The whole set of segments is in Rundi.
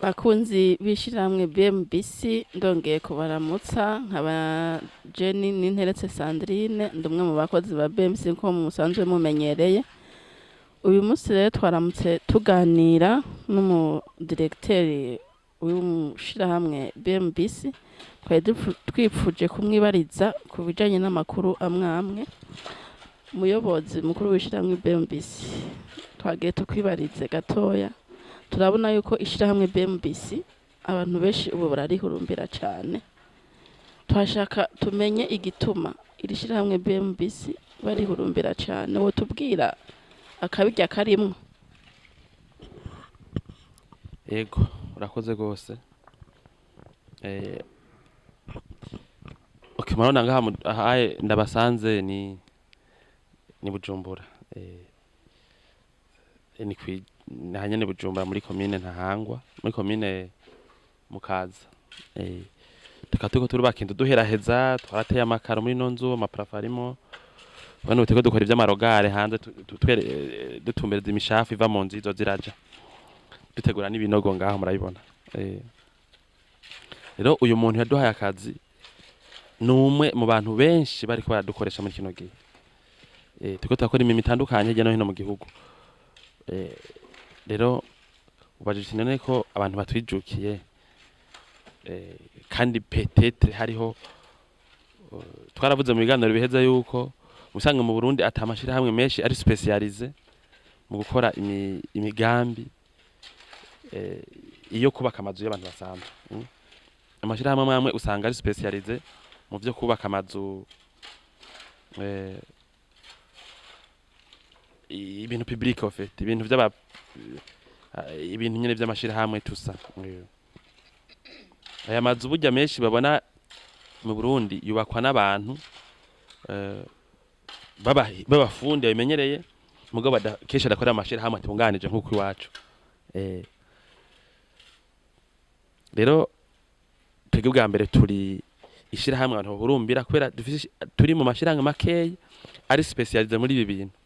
Bakunzi b'ishirahamwe BMBC, ndongeye kubaramutsa. Nkaba Jenny Ninteretse Sandrine, ndi umwe mu bakozi ba BMBC nko musanzwe mumenyereye. Uyu munsi rero twaramutse tuganira n'umudiregiteri w'ishirahamwe BMBC. Twari twipfuje kumwibariza ku bijanye n'amakuru amwe amwe. Umuyobozi mukuru w'ishirahamwe BMBC, twagiye tukwibarize gatoya. Turabona yuko ishirahamwe BMBC abantu benshi ubu bararihurumbira cane. Twashaka tumenye igituma iri shirahamwe BMBC barihurumbira cane. Wotubwira akabirya karimwo? Ego, urakoze rwose. Okay, murabona ngaha ahaye ndabasanze ni Bujumbura. Ni kwi ni nyene Bujumbura, muri komine Ntahangwa, muri komine Mukaza. Tukaba turiko turubaka inzu, duheraheza. Twarateye amakaro muri ino nzu, ama plafond arimo. Bano turiko dukora ivy'ama regard hanze, dutumbereza imishafu iva mu nzu izoza iraja. Dutegura n'ibinogo ngaho murabibona. Rero uyu muntu yaduhaye akazi ni umwe mu bantu benshi bariko baradukoresha muri kino gihe. Turiko turakora imirimo itandukanye hirya no hino mu gihugu. Rero ubajije uti none ko abantu batwijukiye, kandi peut-être hariho twaravuze mu biganiro biheza yuko usanga mu Burundi ata mashirahamwe menshi ari spécialisé mu gukora imigambi iyo kubaka amazu y'abantu basanzwe. Amashirahamwe amwe amwe usanga ari spécialisé mu vyo kubaka amazu, ibintu public en fait, ibintu vy'aba ibintu nyene vy'amashirahamwe tusa. Aya mazu burya menshi babona mu Burundi yubakwa n'abantu b'abafundi babimenyereye, mugabo kenshi adakorera amashirahamwe atunganije nk'uko iwacu. Rero twebwe bwa mbere turi ishirahamwe abantu bahurumbira kubera dufise turi mu mashirahamwe makeyi ari spécialisé muri ibi bintu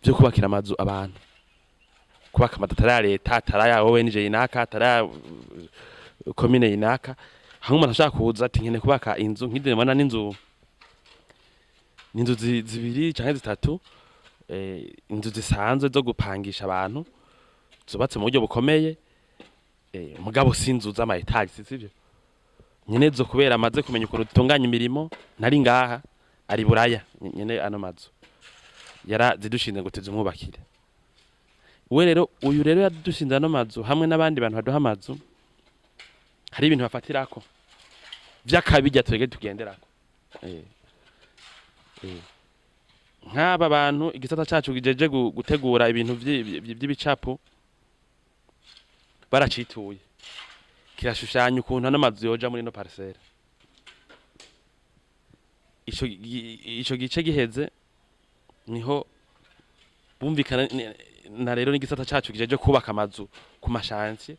vyo kubakira amazu abantu, kubaka amazu atari aya leta, atari aya ONG inaka, atari aya komine inaka. Hamwe umuntu ashaka kuza ati nkeneye kubaka inzu nk'izi mbona, n'inzu zibiri canke zitatu, inzu zisanzwe zo gupangisha abantu, zubatse mu buryo bukomeye, mugabo si inzu z'ama étages, sivyo nyene zo. Kubera amaze kumenya ukuntu dutunganya imirimo, ntari ngaha, ari Buraya. Nyene ano mazu yara zidushinze ngo tuzimwubakire. We rero, uyu rero yadushinze ano mazu hamwe n'abandi bantu baduha amazu, hari ibintu bafatirako vy'akabirya twege tugenderako. Nk'aba bantu igisata cacu kijeje gutegura ibintu vy'ibicapo baracituye, kirashushanya ukuntu ano mazu yoja muri ino parcelle. Ico gice giheze niho bumvikana na rero n'igisata cacu kijeje kubaka amazu ku ma chantiers,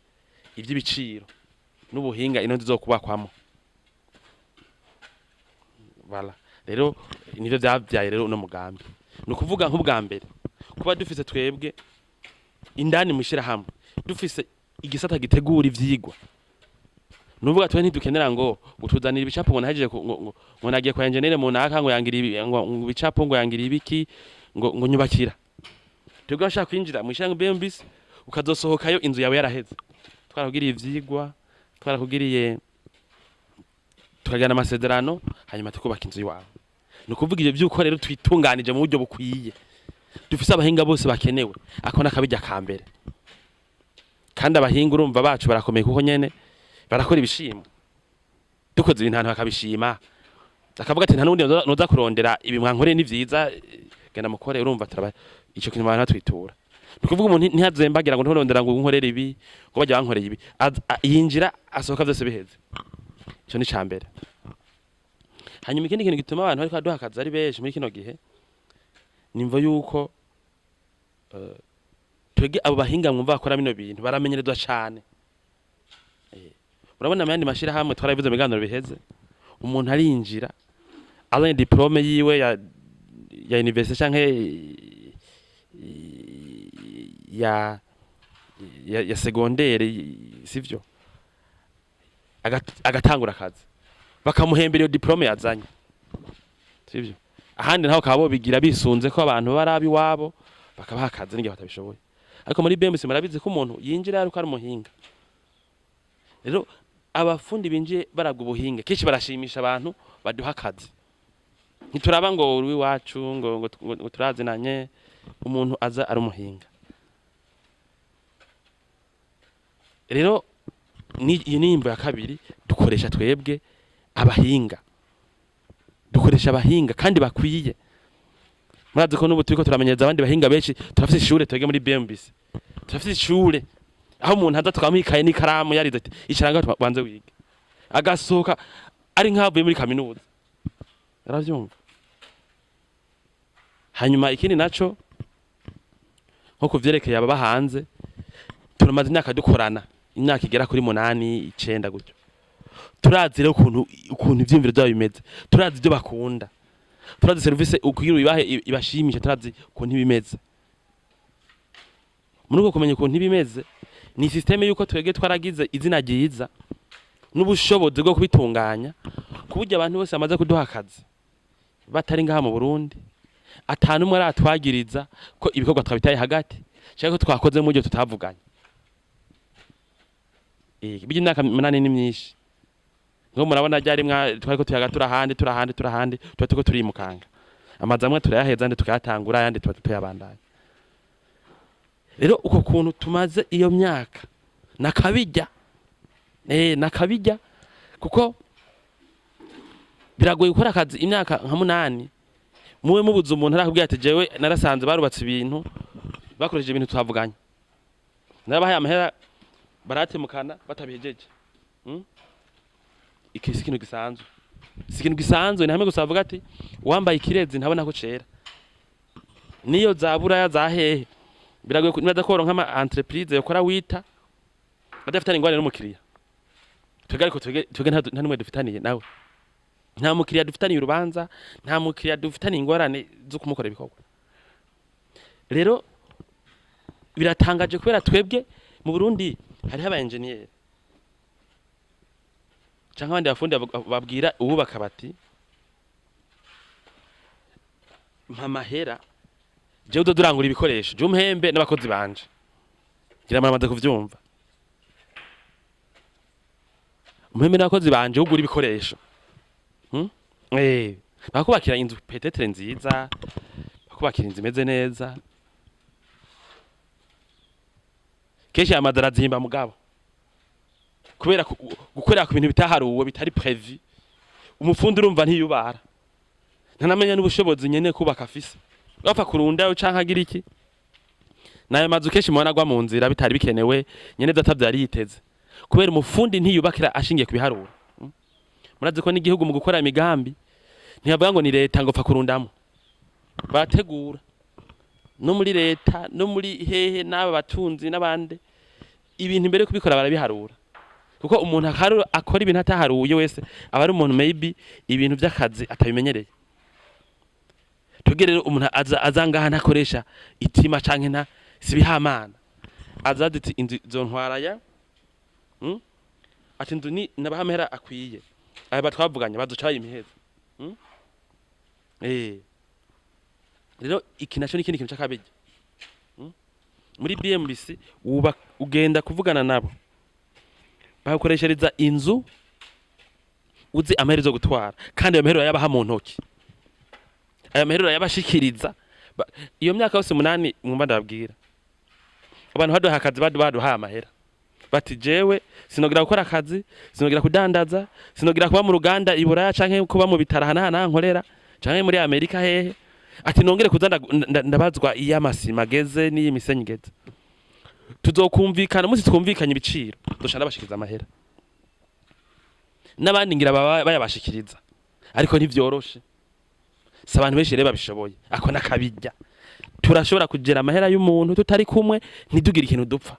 ivy'ibiciro n'ubuhinga ino nzu izokubakwamo. Voilà, rero nivyo vyavyaye rero uno mugambi. Ni ukuvuga nk'ubwa mbere kuba dufise twebwe indani mw'ishirahamwe dufise igisata gitegura ivyigwa. Nuvuga twe ntidukenera ngo utuzanira ibicapo, ngo nahejeje ngo nagiye kwa engineer munaka, ngo yangira ibi, ngo ibicapo, ngo yangira ibiki, ngo nyubakira. Twebwe bashaka kwinjira mw'ishirahamwe BMBC, ukazosohokayo inzu yawe yaraheze, twarakugiriye ivyigwa, twarakugiriye, tukagirana amasezerano, hanyuma tukubaka inzu iwawe. Ni ukuvuga ivyo vy'uko rero twitunganije mu buryo bukwiye, dufise abahinga bose bakenewe. Ako n'akabirya ka mbere. Kandi abahinga urumva bacu barakomeye, kuko nyene barakora ibishimwa. Dukoze ibintu ahantu bakabishima, akavuga ati nta n'ubundi noza kurondera, ibi mwankoreye ni vyiza, genda mukore. Urumva turaba ico kintu abantu batwitura. Ni ukuvuga umuntu ntihazembagira ngo nturondera ngo nkorere ibi, ngo bajya bankoreye ibi. Yinjira asohoka vyose biheze. Ico ni icambere. Hanyuma ikindi kintu gituma abantu bariko baduha akazi ari benshi muri kino gihe, nimvo yuko twebwe abo bahinga mwumva bakora bino bintu baramenyerezwa cane. Urabona mu yandi mashirahamwe, twarabivuze mu biganiro biheze, umuntu arinjira azanye diplôme yiwe ya université canke ya ya secondaire, sivyo, agatangura akazi, bakamuhembera iyo diplôme yazanye, sivyo. Ahandi naho bakaba bobigira bisunze ko abantu barabi iwabo, bakabaha akazi n'igihe batabishoboye. Ariko muri BMC murabizi ko umuntu yinjira ariko ari umuhinga. Rero abafundi binjiye barabwa ubuhinga kenshi barashimisha abantu baduha akazi. Ntituraba ngo uri iwacu, ngo turazinanye. Umuntu aza ari umuhinga. Rero iyi ni imvo ya kabiri dukoresha twebwe abahinga, dukoresha abahinga kandi bakwiye. Murazi ko n'ubu turiko turamenyereza abandi bahinga benshi. Turafise ishure twebwe muri BMBC, turafise ishure aho umuntu aza tukamuha ikaye n'ikaramu, yarize, ati: "Icara ngaho banze wige", agasohoka ari nk'avuye muri kaminuza, aravyumva. Hanyuma ikindi naco, nko kuvyerekeye ababa hanze, turamaze imyaka dukorana, imyaka igera kuri 8, 9 gutyo. Turazi rero ukuntu ivyiyumviro vyabo bimeze, turazi ibyo bakunda, turazi serivisi ukugira ibahe ibashimisha, turazi ukuntu ibimeze. Muri uko kumenya ukuntu ibimeze, ni système yuko twebwe twaragize izina ryiza n'ubushobozi bwo kubitunganya, ku buryo abantu bose bamaze kuduha akazi batari ngaha mu Burundi, atanu umwe aratwagiriza ko ibikorwa twabitaye hagati cyangwa ko twakoze mu buryo tutavuganye. Bijya imyaka 8 ni myinshi. Nko murabona ryari twariko tuyaga turahandi, turahandi, turahandi, tuba turiko turimukanga. Amazu amwe turayaheza, andi tukayatangura, ayandi tuba tuyabandanya. Rero uko kuntu tumaze iyo myaka nakabijya, nakabijya, kuko biragoye gukora akazi imyaka nka 8 muwe mubuze umuntu arakubwira ati: "Jewe narasanze barubatse ibintu bakoresheje ibintu twavuganye, narabahaye amahera baratemukana batabihejeje." Iki si ikintu gisanzwe, si ikintu gisanzwe. Ni hamwe gusa bavuga ati: "Uwambaye ikirezi ntabona ko cera." Niyo za buraya za hehe, biragoye nibaza ko woronka ama entreprise yokora wita badafitanye ingorane n'umukiriya. Twebwe ariko twebwe nta n'umwe dufitaniye nawe, nta mukiriya dufitaniye urubanza, nta mukiriya dufitaniye ingorane zo kumukora ibikorwa. Rero biratangaje kubera twebwe mu Burundi hariho aba engineer canke abandi bafundi babwira uwubaka bati: "Mpa amahera jewe uzoza urangura ibikoresho, jewe umpembe n'abakozi banje." Ngira muramaze kuvyumva: "Umpembe n'abakozi banje, ugura ibikoresho." Bakubakira inzu peut-être nziza, bakubakira inzu imeze neza. Kenshi aya mazu arazimba, mugabo kubera gukorera ku bintu bitaharuwe, bitari prévu, umufundi urumva ntiyubara, ntanamenya n'ubushobozi nyene kubaka afise, bapfa kurundayo canke agira iki. Nayo mazu kenshi mubona agwa mu nzira bitari bikenewe, nyene vyo yari yiteze, kubera umufundi ntiyubakira ashingiye ku biharuro. Murazi ko n'igihugu mu gukora imigambi ntibavuga ngo ni leta ngo pfa kurundamo. Barategura no muri leta no muri hehe n'aba batunzi n'abandi, ibintu imbere yo kubikora barabiharura, kuko umuntu akora ibintu ataharuye wese aba ari umuntu maybe ibintu by'akazi atabimenyereye. Twebwe rero umuntu aza ngaha ntakoresha itima canke nta sibihamana, aza ati: "Inzu zontwara ya." Ati: "Inzu ni nabaha amahera akwiye aya batwavuganye, bazoca bayimiheza." Rero iki naco ni ikindi kintu c'akabirya. Muri BMBC wuba ugenda kuvugana nabo, bakoreshereza inzu uzi amahera zo gutwara, kandi ayo mahera urayabaha mu ntoki, ayo mahera urayabashikiriza. Iyo myaka yose 8 mwumva ndababwira, abantu baduha akazi baduhaye amahera, bati: "Jewe sinogira gukora akazi, sinogira kudandaza, sinogira kuba mu ruganda i Buraya canke kuba mu bitaro aha n'aha nkorera canke muri Amerika hehe", ati: "Nongere kuza ndabazwa iyo amasima ageze n'iyo imisenyi igeze. Tuzokumvikana umunsi twumvikanye ibiciro, duca ndabashikiriza amahera." N'abandi ngira baba bayabashikiriza, ariko ntivyoroshe, si abantu benshi rero babishoboye. Ako nakabirya, turashobora kugera amahera y'umuntu tutari kumwe, ntitugire ikintu dupfa.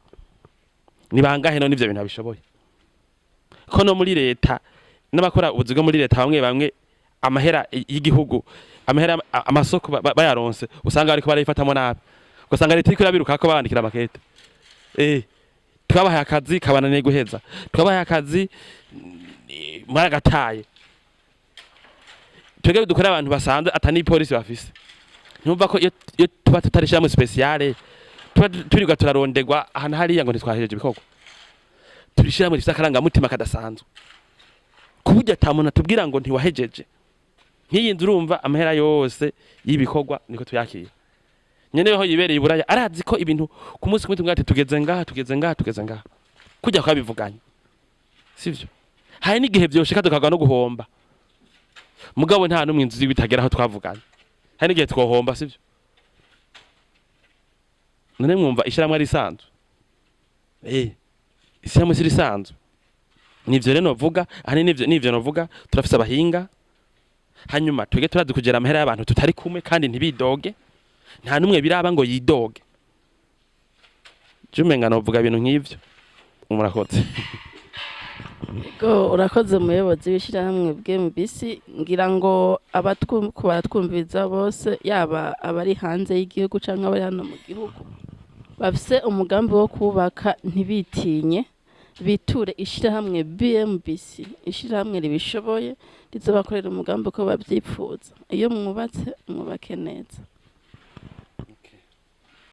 Ni bangahe none ivyo bintu babishoboye? Ko no muri leta n'abakora ubuzi bwo muri leta bamwe bamwe, amahera y'igihugu, amahera amasoko bayaronse, usanga bariko barayifatamo nabi, ugasanga leta iriko irabirukako, babandikira amakete. Twabahaye akazi kabananiye guheza, twabahaye akazi mwaragataye. Twebwe dukora abantu basanzwe ata n'ipolisi bafise. Ntumva ko iyo tuba tutari ishyirahamwe spéciale, tuba turiga turarondegwa ahantu hariya ngo ntitwahejeje ibikorwa. Turi ishyirahamwe rifise akarangamutima kadasanzwe, ku buryo ata muntu atubwira ngo ntiwahejeje. Nk'iyi nzu, urumva, amahera yose y'ibikorwa niko tuyakira. Nyene ho yibereye iburaya arazi ko ibintu ku munsi kumwe tumubwira ati tugeze ngaha, tugeze ngaha, tugeze ngaha, kujya kwabivuganye, sivyo? Hari n'igihe vyoshika tukagwa no guhomba, mugabo nta n'umwe inzu bitagera aho twavuganye. Hari n'igihe twohomba, sivyo? None mwumva ishyirahamwe ari isanzwe? Ishyirahamwe si risanzwe. Nivyo rero novuga ahanini, nivyo novuga. Turafise abahinga, hanyuma twege turazi kugera amahera y'abantu tutari kumwe, kandi ntibidoge. Nta n'umwe biraba ngo yidoge. Je umenga novuga ibintu nk'ivyo. Murakoze. Ego, urakoze umuyobozi w'ishyirahamwe BMBC. Ngira ngo baratwumviriza bose, yaba abari hanze y'igihugu cyangwa abari hano mu gihugu bafise umugambi wo kubaka, ntibitinye, biture ishyirahamwe BMBC, ishyirahamwe ribishoboye, rizobakorera umugambi uko babyipfuza. Iyo mwubatse, mwubake neza.